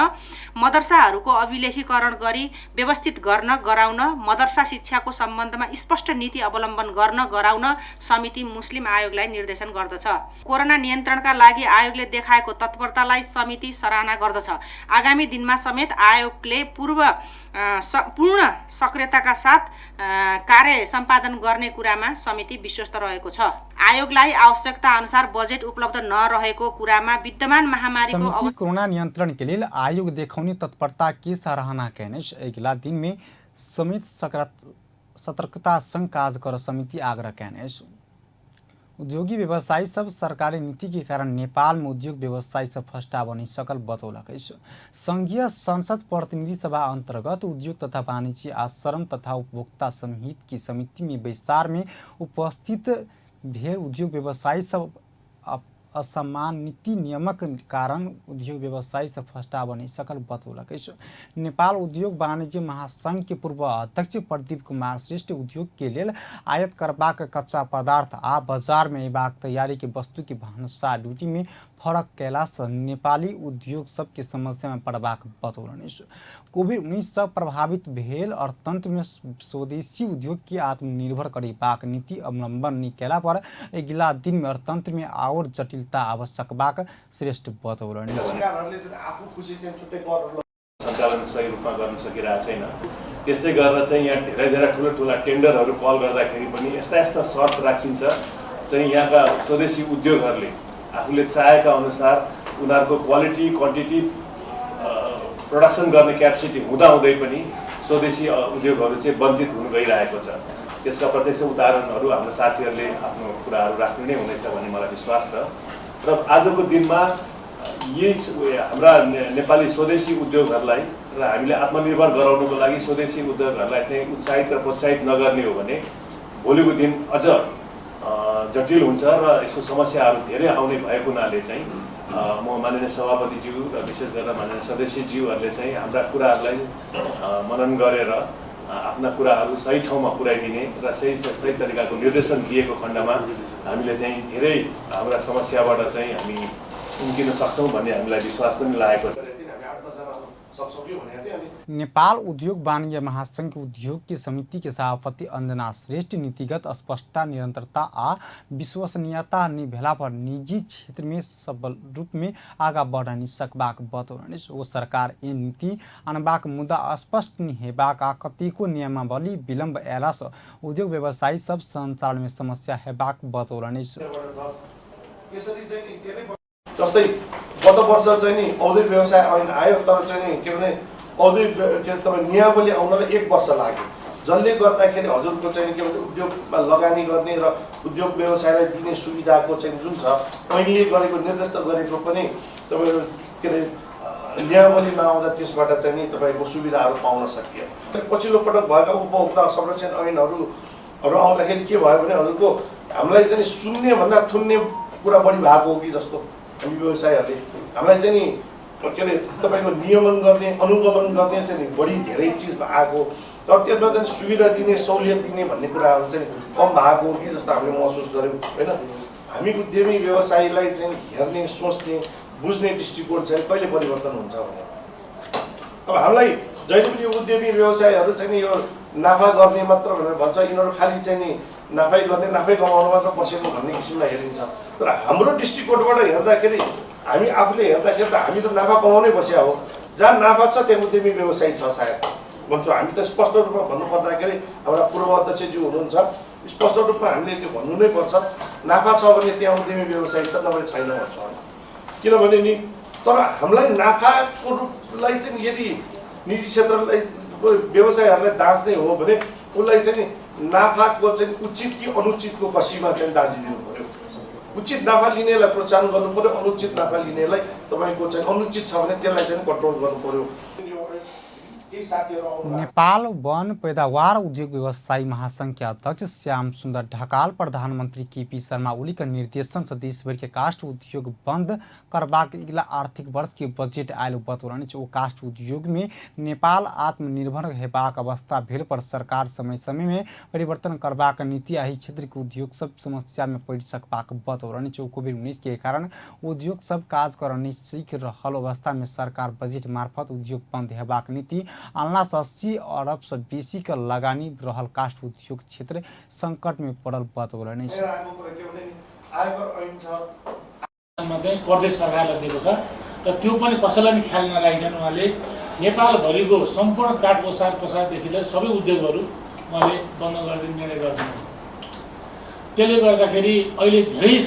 मदरसाहरूको अभिलेखीकरण गरी व्यवस्थित गर्न गराउन, मदरसा शिक्षाको सम्बन्धमा स्पष्ट नीति अवलम्बन गर्न गराउन समिति मुस्लिम आयोगलाई निर्देशन गर्दछ। कोरोना नियन्त्रणका लागि आयोगले देखाएको तत्परतालाई समिति सराहना गर्दछ। आगामी दिनमा समेत आयोगले पूर्ण सक्रियताका साथ कार्य सम्पादन गर्ने कुरामा समिति विश्वस्त रहेको छ। आयोगलाई आवश्यकता अनुसार बजेट उपलब्ध नरहेको कुरामा विद्यमान महामारीको समिति कोरोना नियंत्रण के लेल आयोग देखौनी तत्परता की सराहना कयने अछि। अगिला दिन में समेत सतर्कता संग काज कर समिति आग्रह कयने अछि। उद्योगी व्यवसायी सब सरकारी नीति के कारण नेपाल में उद्योग व्यवसायी सब फस्टा बनि सकल बतौलक अछि। संघीय संसद प्रतिनिधि सभा अंतर्गत उद्योग तथा वाणिज्य आ श्रम तथा उपभोक्ता समिति की समिति में बैसार में उपस्थित भेल उद्योग व्यवसायी सब असमान नीति नियमक कारण उद्योग व्यवसायी सब फस्टा बनि सकल बतौलक अछि। नेपाल उद्योग वाणिज्य महासंघ के पूर्व अध्यक्ष प्रदीप कुमार श्रेष्ठ उद्योग के लेल आयात करबाक कच्चा पदार्थ आ बाजार में अयबाक तैयारी के वस्तु के भन्सा ड्यूटी में फरक कयलासँ नेपाली उद्योग सबके समस्या में पड़बाक बतौलनि अछि। कोविड-19 सँ प्रभावित भेल अर्थतंत्र में स्वदेशी उद्योग के आत्मनिर्भर करेबाक नीति अवलंबन नहि कयला पर अगिला दिन में अर्थतंत्र में आओर जटिलता आबि सकबाक श्रेष्ठ बतौलनि अछि। सरकारहरूले चाहिँ आफू खुसी चाहिँ छुट्टै करहरू सञ्चालन सही रूपमा गर्न सकिरहेको छैन। त्यस्तै गरेर चाहिँ यहाँ धेरै धेरै ठुला ठुला टेन्डरहरू कल गर्दाखेरि पनि यस्ता यस्ता शर्त राखिन्छ चाहिँ यहाँका स्वदेशी उद्योगहरूले आफूले चाहेका अनुसार उनीहरूको क्वालिटी क्वान्टिटी प्रडक्सन गर्ने क्यापेसिटी हुँदाहुँदै पनि स्वदेशी उद्योगहरू चाहिँ वञ्चित हुन गइरहेको छ। त्यसका प्रत्यक्ष उदाहरणहरू हाम्रो साथीहरूले आफ्नो कुराहरू राख्नु नै हुनेछ भन्ने मलाई विश्वास छ। र आजको दिनमा यही हाम्रा नेपाली स्वदेशी उद्योगहरूलाई र हामीले आत्मनिर्भर गराउनुको लागि स्वदेशी उद्योगहरूलाई चाहिँ उत्साहित र प्रोत्साहित नगर्ने हो भने भोलिको दिन अझ जटिल हुन्छ र यसको समस्याहरू धेरै आउने भएको हुनाले चाहिँ म माननीय सभापतिज्यू र विशेष गरेर माननीय सदस्यज्यूहरूले चाहिँ हाम्रा कुराहरूलाई मनन गरेर आफ्ना कुराहरू सही ठाउँमा पुर्याइदिने र सही सही तरिकाको निर्देशन दिएको खण्डमा हामीले चाहिँ धेरै हाम्रा समस्याबाट चाहिँ हामी उम्किन सक्छौँ भन्ने हामीलाई विश्वास पनि लागेको छ। नेपाल उद्योग वाणिज्य महासंघ के उद्योग की समिति के सभापति अंजना श्रेष्ठ नीतिगत स्पष्टता, निरंतरता आ विश्वसनीयता नहि भेला पर निजी क्षेत्र में सबल रूप में आगा बढ़ नहि सकबाक बतौलनि अछि। ओ सरकार एहन नीति आनबाक मुद्दा स्पष्ट नहि हेबाक आ कतेको नियमावली विलंब अयला सँ उद्योग व्यवसायी सब संचालन में समस्या हेबाक बतौलनि अछि। त्यसरी चाहिँ नि धेरै जस्तै गत वर्ष चाहिँ नि औद्योगिक व्यवसाय ऐन आयो, तर चाहिँ नि के भने औद्योगिक के अरे तपाईँ नियमावली आउनलाई 1 वर्ष लाग्यो, जसले गर्दाखेरि हजुरको चाहिँ के भन्छ उद्योगमा लगानी गर्ने र उद्योग व्यवसायलाई दिने सुविधाको चाहिँ जुन छ ऐनले गरेको निर्देश गरेको पनि तपाईँको के अरे नियमावली नआउँदा त्यसबाट चाहिँ नि तपाईँको सुविधाहरू पाउन सकिएन। पछिल्लो पटक भएका उपभोक्ता संरक्षण ऐनहरू आउँदाखेरि के भयो भने हजुरको हामीलाई चाहिँ सुन्ने भन्दा थुन्ने कुरा बढी भएको हो कि जस्तो हामी व्यवसायीहरूले हामीलाई चाहिँ नि के अरे तपाईँको नियमन गर्ने अनुगमन गर्ने चाहिँ नि बढी धेरै चिज आएको, तर त्यसमा चाहिँ सुविधा दिने सहुलियत दिने भन्ने कुराहरू चाहिँ कम भएको हो कि जस्तो हामीले महसुस गऱ्यौँ होइन। हामी उद्यमी व्यवसायीलाई चाहिँ हेर्ने सोच्ने बुझ्ने दृष्टिकोण चाहिँ कहिले परिवर्तन हुन्छ भनेर अब हामीलाई जहिले पनि यो उद्यमी व्यवसायीहरू चाहिँ नि यो नाफा गर्ने मात्र भनेर भन्छ, यिनीहरू खालि चाहिँ नि नाफै गर्ने नाफै कमाउनु मात्र बसेको भन्ने किसिममा हेरिन्छ। तर हाम्रो दृष्टिकोणबाट हेर्दाखेरि हामी आफूले हेर्दाखेरि त हामी त नाफा कमाउनै बसेका हो, जहाँ नाफा छ त्यहाँ उद्यमी व्यवसायी छ सायद भन्छौँ हामी त। स्पष्ट रूपमा भन्नुपर्दाखेरि हाम्रा पूर्व अध्यक्षज्यू हुनुहुन्छ, स्पष्ट रूपमा हामीले त्यो भन्नु नै पर्छ, नाफा छ भने त्यहाँ उद्यमी व्यवसायी छ नभए छैन भन्छौँ हामी। किनभने नि तर हामीलाई नाफाको रूपलाई चाहिँ यदि निजी क्षेत्रलाई व्यवसायहरूलाई दाँच्ने हो भने उसलाई चाहिँ नाफाको चाहिँ उचित कि अनुचितको कसीमा चाहिँ दाँचिदिनु पर्यो। उचित नाफा लिनेलाई प्रोत्साहन गर्नु पर्यो, अनुचित नाफा लिनेलाई तपाईँको चाहिँ अनुचित छ भने त्यसलाई चाहिँ कन्ट्रोल गर्नु पर्यो। नेपाल वन पैदावार उद्योग व्यवसायी महासंघ के अध्यक्ष श्याम सुंदर ढकाल प्रधानमंत्री केपी शर्मा ओली के निर्देशन से देशभर के काष्ठ उद्योग बंद करबाक अगिला आर्थिक वर्ष के बजट आयल बतौलनि अछि। ओ काष्ठ उद्योग में नेपाल आत्मनिर्भर हेबाक अवस्था भेल पर सरकार समय समय में परिवर्तन करबाक नीति एहि क्षेत्र के उद्योग सब समस्या में पड़ि सकबाक बतौलनि अछि। ओ कोविड-19 के कारण उद्योग सब काज कर नहि सकि रहल अवस्था में सरकार बजट मार्फत उद्योग बंद हेबाक नीति आनला सँ 80 अरब सँ बेसी के लगानी रहल काष्ठ उद्योग क्षेत्र संकट में पड़ल बतौलनि अछि। चाहिँ प्रदेश सरकारलाई दिएको छ र त्यो पनि कसैलाई पनि ख्याल नराखिकन उहाँले नेपालभरिको सम्पूर्ण काठ ओसार पसारदेखि लिएर सबै उद्योगहरू उहाँले बन्द गरिदिने निर्णय गरिदिनु। त्यसले गर्दाखेरि अहिले धेरै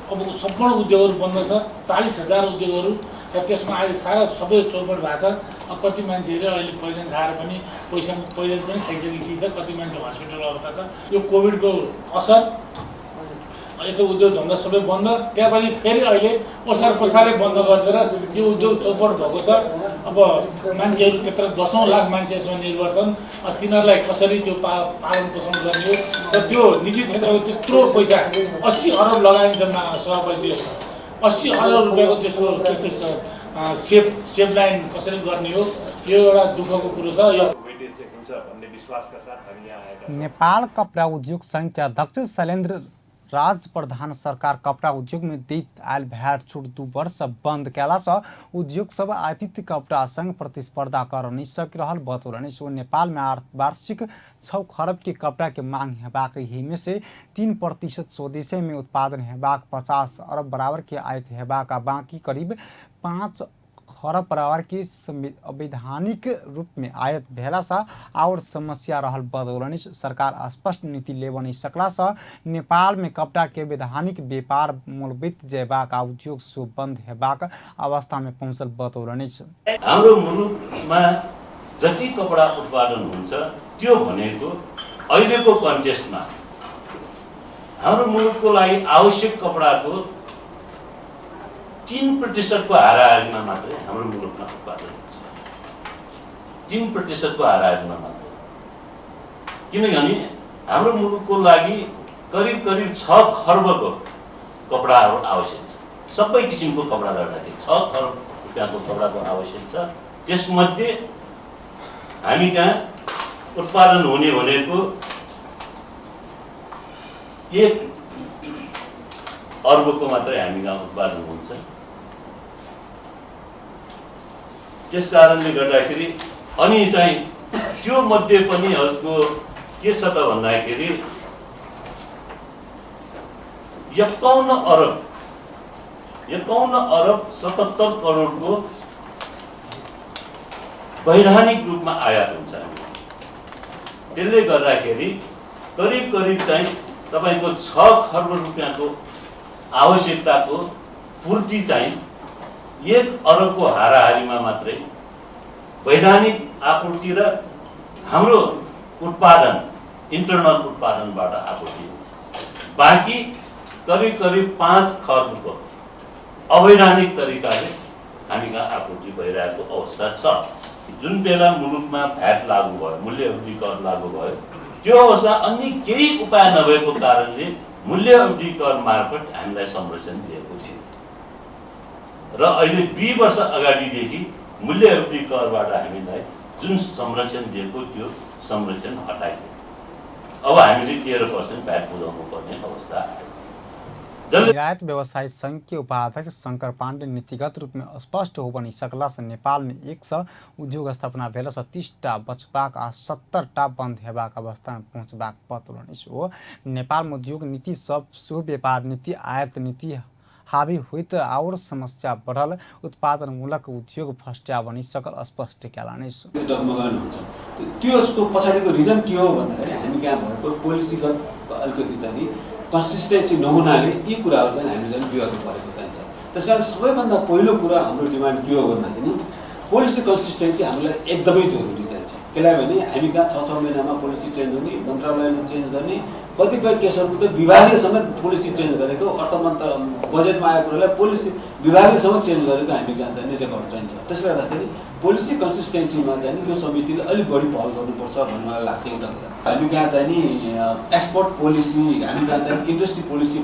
अब सम्पूर्ण उद्योगहरू बन्द छ, 40,000 उद्योगहरू र त्यसमा अहिले सारा सबै चौपट भएको छ। अब कति मान्छेहरू अहिले पोइजन खाएर पनि पैसा पोइजन पनि खाइसकेको छ, कति मान्छे हस्पिटल अवस्था छ। यो कोभिडको असर यत्रो उद्योग धन्दा सबै बन्द, त्यहाँपछि फेरि अहिले ओसार पसारै बन्द गरिदिएर यो उद्योग चौपट भएको छ। अब मान्छेहरू त्यत्र 10 लाख मान्छे यसमा निर्भर छन्, तिनीहरूलाई कसरी त्यो पालन पोषण गर्ने हो र त्यो निजी क्षेत्रको त्यत्रो पैसा 80 अरब लगाइन्छ सभापति, 80 अरब रुपियाँको त्यसको त्यस्तो सेफ लाइन कसरी गर्ने हो, यो एउटा दुःखको कुरो छ। यो नेपाल कपडा उद्योग संघ के अध्यक्ष शैलेन्द्र राज्य प्रधान सरकार कपड़ा उद्योग में दैत आयल भ्याट छूट 2 वर्ष बंद कयला सँ उद्योग सब आयातित कपड़ा संग प्रतिस्पर्धा कर नहि सकि रहल बतौलनि। ओ नेपाल में वार्षिक 6 खरब के कपड़ा के मांग हेबाक, एहिमे से 3% स्वदेशे में उत्पादन हेबाक, 50 अरब बराबर के आयात हेबाक आ बाकी करीब 5 खरब बराबर के अवैधानिक रूप में आयात भेला सँ आओर समस्या रहल बतौलनि। सरकार स्पष्ट नीति लेबऽ नहि सकला सँ नेपाल में कपड़ा के वैधानिक व्यापार मोलबैत जयबाक आ उद्योग सेहो बंद हेबाक अवस्था में पहुँचल बतौलनि। हाम्रो मुलुकमा जति कपडा उत्पादन हुन्छ त्यो भनेको अहिलेको कन्टेस्टमा हाम्रो मुलुकको लागि आवश्यक कपडाको 3% को हाराहारीमा मात्रै हाम्रो मुलुकमा उत्पादन हुन्छ, 3% को हाराहारीमा मात्रै। किनभने हाम्रो मुलुकको लागि करिब करिब 6 खर्बको कपडाहरू आवश्यक छ, सबै किसिमको कपडा लड्दाखेरि 6 खर्ब रुपियाँको कपडाको आवश्यक छ। त्यसमध्ये हामी कहाँ उत्पादन हुने भनेको 1 अर्बको मात्रै हामी कहाँ उत्पादन हुन्छ। त्यस कारणले गर्दाखेरि अनि चाहिँ त्यो मध्ये पनि हजुरको के छ त भन्दाखेरि 51 अरब 77 करोडको वैधानिक रूपमा आयात हुन्छ। त्यसले गर्दाखेरि करिब करिब चाहिँ तपाईँको 6 खर्ब रुपियाँको आवश्यकताको पूर्ति चाहिँ 1 अरबको हाराहारीमा मात्रै वैधानिक आपूर्ति र हाम्रो उत्पादन इन्टरनल उत्पादनबाट आपूर्ति हुन्छ। बाँकी करिब करिब 5 खर्बको अवैधानिक तरिकाले हामी कहाँ आपूर्ति भइरहेको अवस्था छ। जुन बेला मुलुकमा भ्याट लागू भयो, मूल्य वृद्धि कर लागू भयो, त्यो अवस्था अन्य केही उपाय नभएको कारणले मूल्य वृद्धि कर मार्फत हामीलाई संरक्षण दिएको थियो र अहिले 2 वर्ष अगाडिदेखि मूल्य वृद्धि करबाट हामीलाई जुन संरक्षण दिएको त्यो संरक्षण हटाइयो। अब हामीले 13% भ्याट बुझाउनु पर्ने अवस्था आयो। निर्यात व्यवसायी संघ के उपाध्यक्ष शंकर पांडे नीतिगत रूप में स्पष्ट हो बनी सकला से नेपाल में 100 उद्योग स्थापना भेला से 30 टा बचबाक आ 70 टा बंद हेबाक अवस्था में पहुँचबाक बतौलनि। ओ नेपाल में उद्योग नीति सब सेहो व्यापार नीति आयात नीति हावी होइत और समस्या बढ़ल उत्पादनमूलक उद्योग फस्ट्या बनी सकल स्पष्ट कयलनि। डगमगान हुन्छ त्यसको पछाडिको रिजन के हो भन्दाखेरि हामी कहाँ भएको पोलिसीगत अलिकति चाहिँ कन्सिस्टेन्सी नहुनाले यी कुराहरू चाहिँ हामीले चाहिँ बिहोर्नु परेको चाहिन्छ। त्यस कारण सबैभन्दा पहिलो कुरा हाम्रो डिमान्ड के हो भन्दाखेरि पोलिसी कन्सिस्टेन्सी हामीलाई एकदमै जरुरी चाहिन्छ। किनभने भने हामी कहाँ 6-6 महिनामा पोलिसी चेन्ज हुने, मन्त्रालयले चेन्ज गर्ने, कतिपय केसहरू त विभागले समेत पोलिसी चेन्ज गरेको, अर्थमन्त्र बजेटमा आएको कुरालाई पोलिसी विभागले समेत चेन्ज गरेको हामी कहाँ चाहिँ रेकर्ड चाहिन्छ। त्यसले गर्दाखेरि पोलिसी कन्सिस्टेन्सीमा चाहिँ यो समितिले अलिक बढी पहल गर्नुपर्छ भन्ने मलाई लाग्छ। एउटा कुरा हामी कहाँ चाहिँ नि एक्सपोर्ट पोलिसी, हामी कहाँ चाहिँ इन्डस्ट्री पोलिसी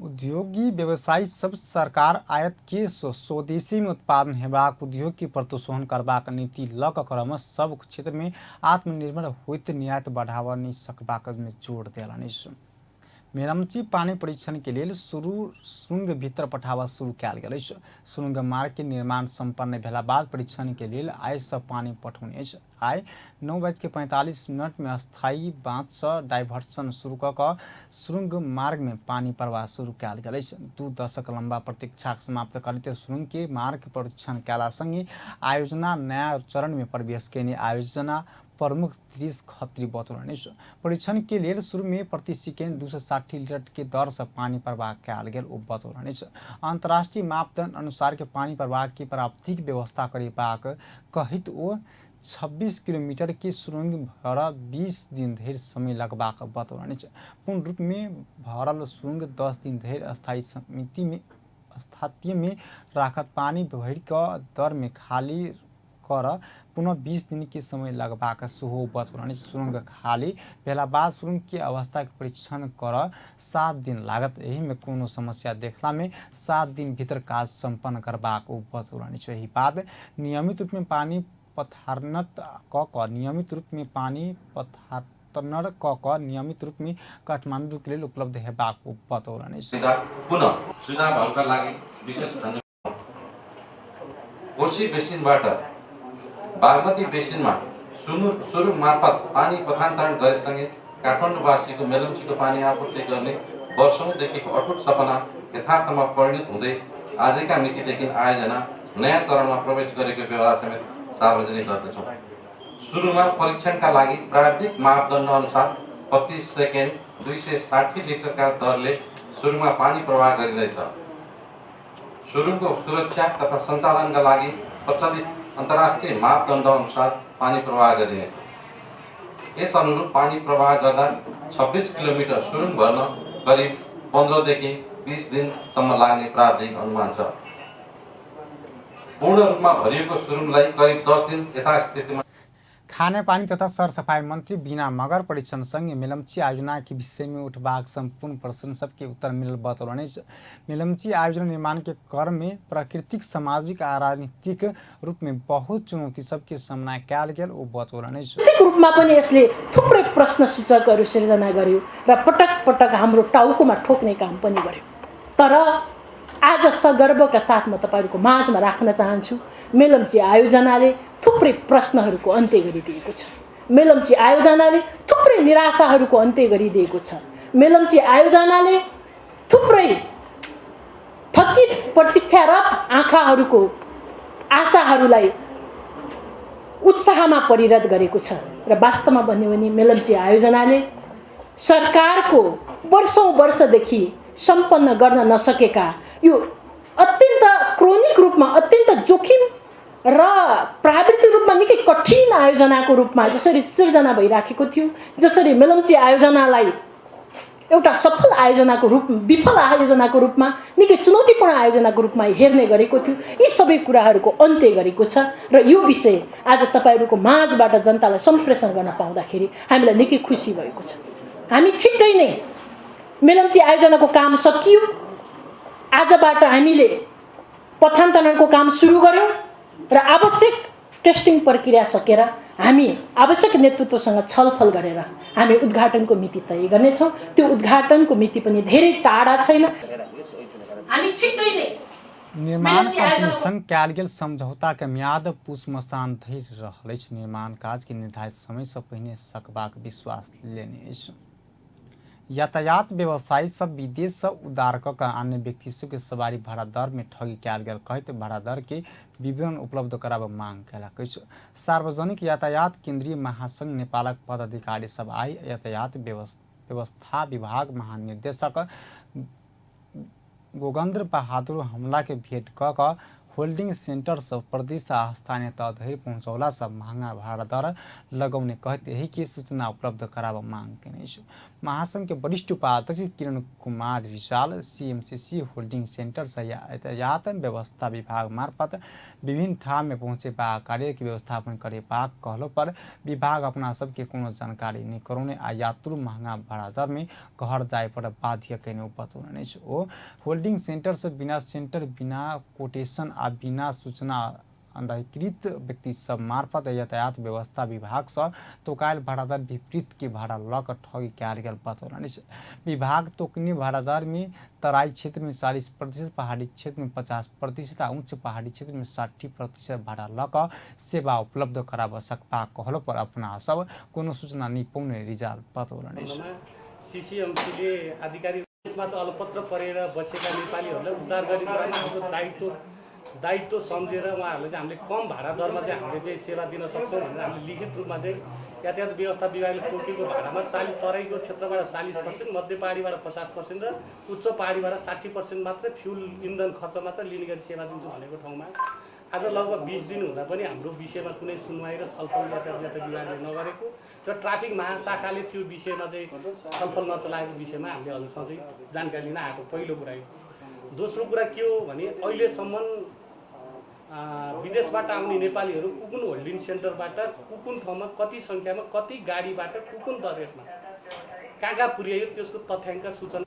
उद्योगी व्यवसायी सब सरकार आयात के स्वदेशी में उत्पादन हेबाक उद्योग के प्रोत्साहन करबाक नीति लक क्रम सब क्षेत्र में आत्मनिर्भर होइत निर्यात बढ़ावा नहि सकबाक में जोड़ देलनि। मेरम्ची पानी परीक्षण के लेल सुरुंग भीतर पठावा शुरू कयल गेल अछि। सुरुंग मार्ग के निर्माण संपन्न भेला बाद परीक्षण के लेल आइ सँ पानी पठौने अछि। आइ 9:45 में अस्थायी बाँध सँ डाइवर्सन शुरू कऽ कऽ सुरुंग मार्ग में पानी प्रवाह शुरू कयल गेल अछि। 2 दशक लंबा प्रतीक्षा समाप्त करैत सुरुंग के मार्ग परीक्षण कयला संगे आयोजना नया चरण में प्रवेश केने आयोजना प्रमुख 30 खत्री बतौलनि। परीक्षण के लेल शुरू में प्रति सेकेंड 260 लीटर के दर से पानी प्रवाह कयल गेल ओ बतौलनि। अंतर्राष्ट्रीय मापदंड अनुसार के पानी प्रवाह के प्राप्तिक व्यवस्था करेबाक कहित ओ 26 किलोमीटर के सुरुंग भर 20 दिन धरि समय लगबाक बतौलनि। पूर्ण रूप में भरल सुरुंग 10 दिन धरि अस्थायी समिति में स्थानीय में राखत पानी भरि कऽ दर में खाली कर पुनः 20 दिन के समय लगबाक सेहो बतौलनि। सुरुंग खाली भेला बाद सुरुंग के अवस्था के परीक्षण कर 7 दिन लागत। एहि में कोनो समस्या देखला में 7 दिन भीतर काज संपन्न करबाक ओ बतौलनि। एहि बाद नियमित रूप में पानी पथारनत क नियमित रूप में पानी पथार पथान्तरण क क नियमित रूप में काठमांडू के लेल उपलब्ध हेबाक बतौलनि। पुनः सुझावहरूका लागि विशेष धन्यवाद। कोशी बेसिनबाट बागमती बेसिनमा सुरुङ मार्फत पानी पथान्तरण गरेसँगै काठमाडौँवासीको मेलम्चीको पानी आपूर्ति गर्ने वर्षौंदेखिको अटुट सपना यथार्थमा परिणत हुँदै आजका मितिदेखि आयोजना नयाँ चरणमा प्रवेश गरेको व्यवहार समेत सार्वजनिक गर्दछौँ। सुरुमा परीक्षणका लागि प्राविधिक मापदण्ड अनुसार प्रति सेकेन्ड 260 लिटरका दरले सुरुङमा पानी प्रवाह गरिँदैछ। सुरुङको सुरक्षा तथा सञ्चालनका लागि प्रचलित अन्तर्राष्ट्रिय मापदण्ड अनुसार पानी प्रवाह गरिनेछ। यस अनुरूप पानी प्रवाह गर्दा 26 किलोमिटर सुरुङ भर्न करिब 15 देखि 20 दिनसम्म लाग्ने प्राविधिक अनुमान छ। पूर्ण रूपमा भरिएको सुरुङलाई करिब 10 दिन यथास्थितिमा। खानेपानी तथा सरसफाई मंत्री बीना मगर परीक्षण संगे मेलम्ची आयोजना के विषय में उठबाक संपूर्ण प्रश्न सबके उत्तर मिलल बतौलनि। मेलम्ची आयोजना निर्माण के क्रम में प्राकृतिक, सामाजिक आ राजनीतिक रूप में बहुत चुनौती सबके सामना कयल गेल ओ बतौलनि। रूपमा पनि यसले थुप्रै प्रश्न सूचकहरू सिर्जना गर्यो र पटक पटक हाम्रो टाउकोमा ठोक्ने काम पनि गर्यो। तर आज सगर्वका साथ म तपाईहरुको माझमा राख्न चाहन्छु, मेलम्ची आयोजनाले थुप्रै प्रश्नहरूको अन्त्य गरिदिएको छ। मेलम्ची आयोजनाले थुप्रै निराशाहरूको अन्त्य गरिदिएको छ। मेलम्ची आयोजनाले थुप्रै थकित प्रतीक्षारत आँखाहरूको आशाहरूलाई उत्साहमा परिणत गरेको छ। र वास्तवमा भन्यो भने मेलम्ची आयोजनाले सरकारको वर्षौं वर्षदेखि सम्पन्न गर्न नसकेका यो अत्यन्त क्रोनिक रूपमा, अत्यन्त जोखिम र प्राविधिक रूपमा निकै कठिन आयोजनाको रूपमा जसरी सिर्जना भइराखेको थियो, जसरी मेलम्ची आयोजनालाई एउटा सफल आयोजनाको रूप, विफल आयोजनाको रूपमा, निकै चुनौतीपूर्ण आयोजनाको रूपमा हेर्ने गरेको थियो, यी सबै कुराहरूको अन्त्य गरेको छ। र यो विषय आज तपाईहरूको माझबाट जनतालाई सम्प्रेषण गर्न पाउँदाखेरि हामीलाई निकै खुसी भएको छ। हामी छिट्टै नै मेलम्ची आयोजनाको काम सकियो, आजबाट हामीले पथान्तरणको काम सुरु गर्यौँ र आवश्यक टेस्टिङ प्रक्रिया सकेर हामी आवश्यक नेतृत्वसँग छलफल गरेर हामी उद्घाटनको मिति तय गर्नेछौँ। त्यो उद्घाटनको मिति पनि धेरै टाढा छैन। हामी छिट्टै नै निर्माण कंपनी कयल गेल समझौता के म्याद पुस मसान धरि रहल अछि। निर्माण काज के निर्धारित समय से पहिने सकबाक विश्वास लेने अछि। यातायात व्यवसायी सब विदेश से उदार क अन्य व्यक्ति सबके सवारी भाड़ा दर में ठगी कयल गेल कहैत भाड़ा दर के विवरण उपलब्ध कराबऽ मांग कयलक अछि। सार्वजनिक यातायात केंद्रीय महासंघ नेपालक पदाधिकारी सब आइ यातायात व्यवस्था विभाग महानिर्देशक गोगेन्द्र बहादुर हमला के भेंट क होल्डिंग सेंटर से प्रदेश आ स्थानीय तह धरि पहुँचौला से महंगा भाड़ा दर लगौने कहैत एहि के सूचना उपलब्ध कराबऽ मांग केने अछि। महासंघ के वरिष्ठ उपाध्यक्ष Kiran Kumar Rijal CMCC holding centre से यातायात व्यवस्था विभाग मार्फत विभिन्न ठाम में पहुँचेबाक कार्य के व्यवस्थापन करेबाक कहलो पर विभाग अपना सबके कोनो जानकारी नहि करौने आ यात्रु महंगा भाड़ा दर में घर जाय पर बाध्य केने बतौलनि अछि। ओ होल्डिंग सेंटर से बिना सेंटर, बिना कोटेशन आ बिना सूचना अनधिकृत व्यक्ति सब मार्फत यातायात व्यवस्था विभाग से तोकायल भाड़ा दर विपरीत के भाड़ा लऽ कऽ ठगी कयल गेल बतौलनि अछि। विभाग तोकनी भाड़ा दर में तराई क्षेत्र में 40%, पहाड़ी क्षेत्र में 50% आ उच्च पहाड़ी क्षेत्र में 60% भाड़ा लऽ कऽ सेवा उपलब्ध कराबऽ सकबाक कहलो पर अपना सब कोनो सूचना नहि पौने रिजाल बतौलनि अछि। सीसीएमसीले आधिकारिक यसमा चाहिँ अलपत्र परेर बसेका नेपालीहरूलाई उद्धार गर्ने कुरामा हाम्रो दायित्व सम्झेर उहाँहरूलाई चाहिँ हामीले कम भाडा दरमा चाहिँ हामीले चाहिँ सेवा दिन सक्छौँ भनेर हामीले लिखित रूपमा चाहिँ यातायात व्यवस्था विभागले तोकेको भाडामा 40 तराईको क्षेत्रबाट 40%, मध्य पहाडीबाट 50% र उच्च पहाडीबाट 60% मात्रै फ्युल इन्धन खर्च मात्र लिने गरी सेवा दिन्छु भनेको ठाउँमा आज लगभग 20 दिन हुँदा पनि हाम्रो विषयमा कुनै सुनवाई र छलफल यातायात विभागले नगरेको र ट्राफिक महाशाखाले त्यो विषयमा चाहिँ छलफल नचलाएको विषयमा हामीले हजुरसँग चाहिँ जानकारी लिन आएको पहिलो कुरा यो। दोस्रो कुरा के हो भने अहिलेसम्म विदेशबाट आउने नेपालीहरू कुन होल्डिङ सेन्टरबाट कुन ठाउँमा कति सङ्ख्यामा कति गाडीबाट कुन दर रेटमा कहाँ कहाँ पुर्यायो त्यसको तथ्याङ्क सूचना।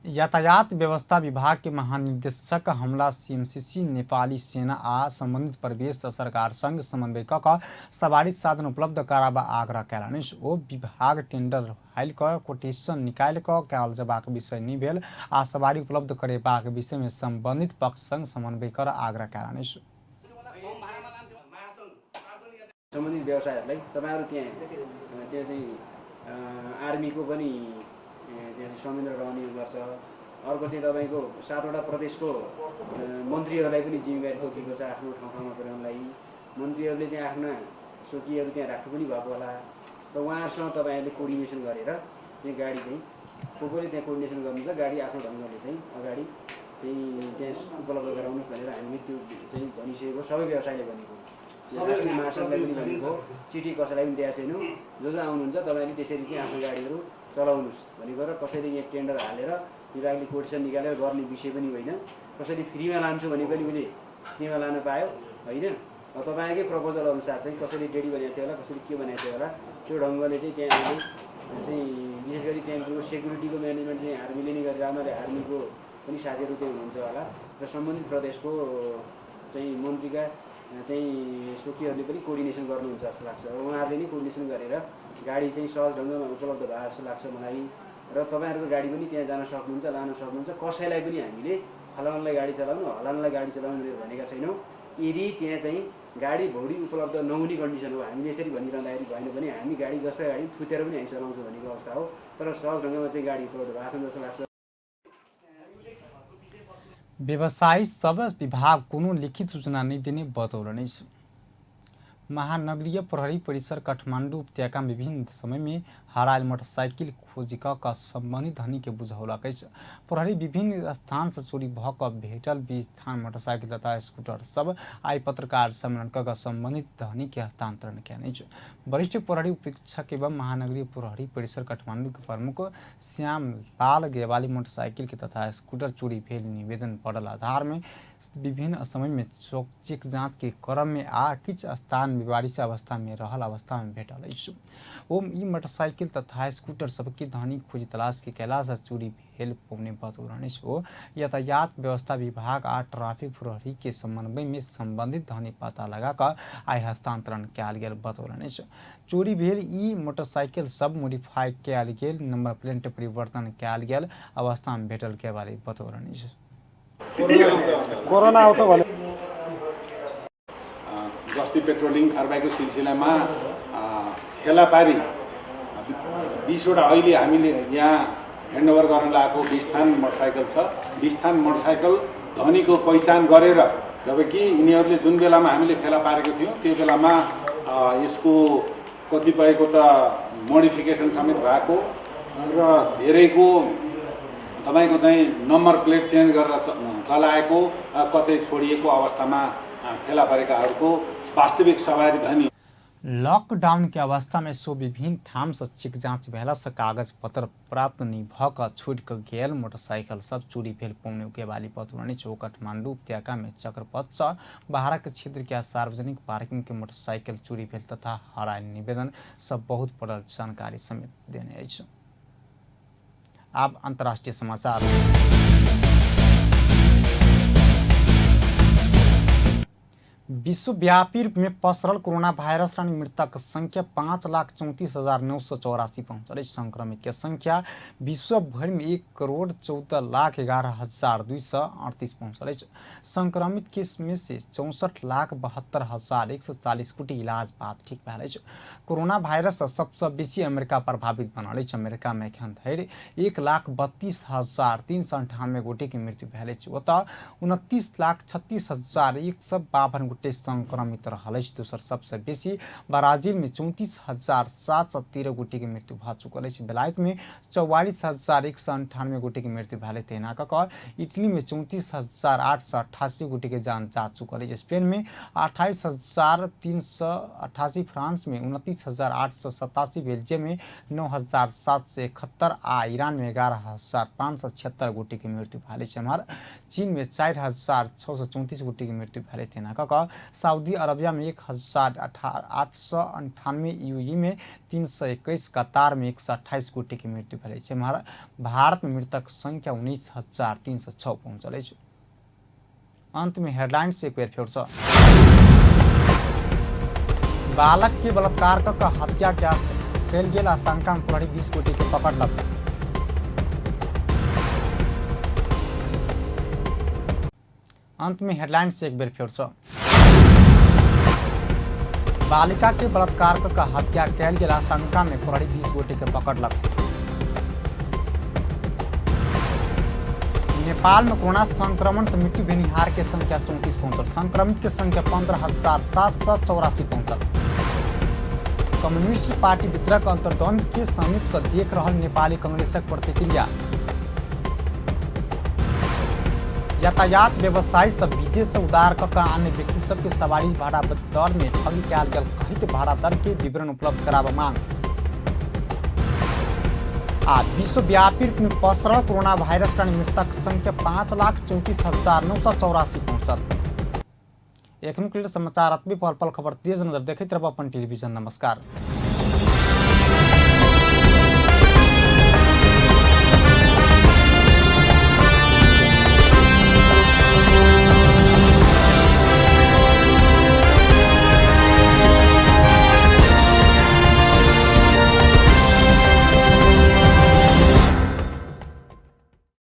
यातायात व्यवस्था विभाग के महानिदेशक हमला सीएमसीसी नेपाली सेना आ संबंधित प्रदेश सरकार संग समन्वय क कऽ सवारी साधन उपलब्ध कराबा आग्रह कयलनि। ओ विभाग टेंडर हाइल कऽ कोटेशन निकालि कऽ कयल जेबाक विषय नहि भेल आ सवारी उपलब्ध करेबाक विषय में संबंधित पक्ष संग समन्वय कर आग्रह कयलनि। सम्बन्धित व्यवसायहरूलाई तपाईँहरू त्यहाँ त्यहाँ चाहिँ आर्मीको पनि त्यहाँ चाहिँ संयन्त्र रहने गर्छ। अर्को चाहिँ तपाईँको 7वटा प्रदेशको मन्त्रीहरूलाई पनि जिम्मेवारी तोकिएको छ आफ्नो ठाउँ ठाउँमा पुर्याउनलाई। मन्त्रीहरूले चाहिँ आफ्ना चौकीहरू त्यहाँ राख्नु पनि भएको होला र उहाँहरूसँग तपाईँहरूले कोअर्डिनेसन गरेर चाहिँ गाडी चाहिँ को कोले त्यहाँ कोअर्डिनेसन गर्नुहुन्छ, गाडी आफ्नो ढङ्गले चाहिँ अगाडि चाहिँ त्यहाँ उपलब्ध गराउनुहोस् भनेर हामीले त्यो चाहिँ भनिसकेको, सबै व्यवसायले भनेको, राष्ट्रिय महासङ्घलाई पनि भनेको, चिठी कसैलाई पनि दिएको छैनौँ। जो जो आउनुहुन्छ तपाईँले त्यसरी चाहिँ आफ्नो गाडीहरू चलाउनुहोस् भनेको र कसैले यहाँ टेन्डर हालेर विभागले कोटेसन निकालेर गर्ने विषय पनि होइन। कसैले फ्रीमा लान्छु भने पनि उसले फ्रीमा लान पायो होइन। तपाईँकै प्रपोजल अनुसार चाहिँ कसैले डेडी भनेको थियो होला, कसैले के भनेको थियो होला, त्यो ढङ्गले चाहिँ त्यहाँ अहिले चाहिँ विशेष गरी त्यहाँको सेक्युरिटीको म्यानेजमेन्ट चाहिँ आर्मीले नै गरेर, उनीहरूले आर्मीको पनि साथीहरू त्यहाँ हुनुहुन्छ होला र सम्बन्धित प्रदेशको चाहिँ मन्त्रीका चाहिँ चौकीहरूले पनि कोअर्डिनेसन गर्नुहुन्छ जस्तो लाग्छ। उहाँहरूले नै कोअर्डिनेसन गरेर गाडी चाहिँ सहज ढङ्गमा उपलब्ध भए जस्तो लाग्छ मलाई। र तपाईँहरूको गाडी पनि त्यहाँ जान सक्नुहुन्छ, लान सक्नुहुन्छ। कसैलाई पनि हामीले फलानालाई गाडी चलाउनु हलानालाई गाडी चलाउनु भनेर भनेका छैनौँ। यदि त्यहाँ चाहिँ गाडी भौडी उपलब्ध नहुने कन्डिसन हो, हामीले यसरी भनिरहँदाखेरि भएन भने हामी गाडी जसको गाडी थुतेर पनि हामी चलाउँछौँ भनेको अवस्था हो। तर सहज ढङ्गमा चाहिँ गाडी उपलब्ध भएको छ जस्तो लाग्छ। व्यवसायी सब विभाग कोनो लिखित सूचना नहीं देने बतौलनि। महानगरीय प्रहरी परिसर काठमाडौँ उपत्यका में विभिन्न समय में हरायल मोटरसाइकिल खोजि कऽ संबंधित धनी के बुझौलक अछि। प्रहरी विभिन्न स्थान से चोरी भऽ कऽ भेटल 20 थान मोटरसाइकिल तथा स्कूटर सब आई पत्रकार सम्मेलन कऽ संबंधित धनी के हस्तांतरण कयने अछि। वरिष्ठ प्रहरी उपरीक्षक एवं महानगरीय प्रहरी परिसर काठमाडौँ के प्रमुख श्याम लाल गेवाली मोटरसाइकिल के तथा स्कूटर चोरी भेल निवेदन पड़ल आधार में विभिन्न समय में चेक जाँच के क्रम में आ किछु स्थान बेवारिस अवस्था में रहल अवस्था में भेटल अछि। ओ ई मोटरसाइकिल तथा स्कूटर सबके धनी खोजी तलाश के कैला से चोरी भेल पौने बतौलनि। ओ यातायात व्यवस्था विभाग आ ट्रैफिक प्रहरी के समन्वय में संबंधित धनी पता लगा कऽ आइ हस्तांतरण कयल गेल बतौलनि। चोरी भेल ई मोटरसाइकिल सब मॉडिफाई कयल गेल, नंबर प्लेट परिवर्तन कयल गेल अवस्था में भेटल के बारे बतौलनि। कोरोना आउँछ भने गस्ती पेट्रोलिङ कारबाहीको सिलसिलामा फेला पारी 20वटा अहिले हामीले यहाँ ह्यान्डओभर गर्न लागेको 20 थान मोटरसाइकल छ। 20 थान मोटरसाइकल धनीको पहिचान गरेर, जबकि यिनीहरूले जुन बेलामा हामीले फेला पारेको थियौँ त्यो बेलामा यसको कतिपयको त मोडिफिकेसन समेत भएको र धेरैको तपाईँको चाहिँ नम्बर प्लेट चेन्ज गरेर चलाएको, कतै छोडिएको अवस्थामा फेला परेकाहरूको वास्तविक सवारी धनी। लॉकडाउन के अवस्था में सो विभिन्न ठाम से चेक जांच भेला से कागज पत्र प्राप्त नहीं भ कऽ छूटि कऽ गेल मोटरसाइकिल सब चोरी भेल पौने गेवाली बतौलनि। ओ काठमांडू उपत्यका में चक्रपथ से बाहरक क्षेत्र के सार्वजनिक पार्किंग के मोटरसाइकिल चोरी भेल तथा हरायल निवेदन सब बहुत पड़ल जानकारी समेत देने अछि। अब अंतर्राष्ट्रीय समाचार। विश्वव्यापी रूप में पसरल कोरोना वायरस रानी मृतक संख्या 5,34,984 पहुँचल अछि। संक्रमित के संख्या विश्व भरि में 1,14,11,238 पहुँचल अछि। संक्रमित के में से 64,72,140 कोटी इलाज बाद ठीक भेल अछि। कोरोना वायरस सबसँ बेसी अमेरिका प्रभावित बनल अछि। अमेरिका में एखन धरि 1,32,398 गोटे के मृत्यु भेल अछि। ओतऽ 29,36,152 गोटे संक्रमित रहल अछि। दोसर सबसँ बेसी ब्राजील में 34,713 गोटे के मृत्यु भऽ चुकल अछि। बेलायत में 44,198 गोटे के मृत्यु भेल अछि। तहिना कऽ कऽ इटली में 34,888 गोटे के जान जा चुकल अछि। स्पेन में 28,388, फ्रांस में 29,887, बेल्जियम में 9,771 आ ईरान में 11,576 गोटे के मृत्यु भेल अछि। एम्हर चीन में 4,634 गोटे के मृत्यु भेल अछि। तहिना कऽ कऽ सऊदी अरबिया में 1898, यूएई में 321, कतार में 128 गोटे के मृत्यु भेल अछि। भारत में मृतक संख्या 19,306 पहुंचल अछि। अंत में हेडलाइन से एक बेर फेर सँ। बालक के बलात्कार क हत्या कयल गेल आशंका में प्रहरी 20 गोटे के पकड़लक। अंत में हेडलाइन से एक बेर फेर सँ। बालिका के बलात्कार क हत्या कयल गेल आशंका में प्रहरी 20 गोटे के पकड़लक। नेपाल में कोरोना संक्रमण से मृत्यु भेनिहार के संख्या 34 पहुंचल। संक्रमित के संख्या 15,784 पहुंचल। कम्युनिस्ट पार्टी वितरक अंतर्द्वंद के समीप से देख रहल नेपाली कांग्रेसक प्रतिक्रिया। यातायात व्यवसायी सब विदेश से उदार क अन्य व्यक्ति सबके सवारी भाड़ा दर में ठगी कयल गेल कहित भाड़ा दर के विवरण उपलब्ध कराबऽ मांग। आ विश्वव्यापी रूप में पसरल कोरोना वायरस कारण मृतक संख्या 5,34,984 पहुंचल। एखनुक लेल समाचार अतबे। पल पल खबर तेज नजर देखैत रहब अपन टेलीविजन। नमस्कार।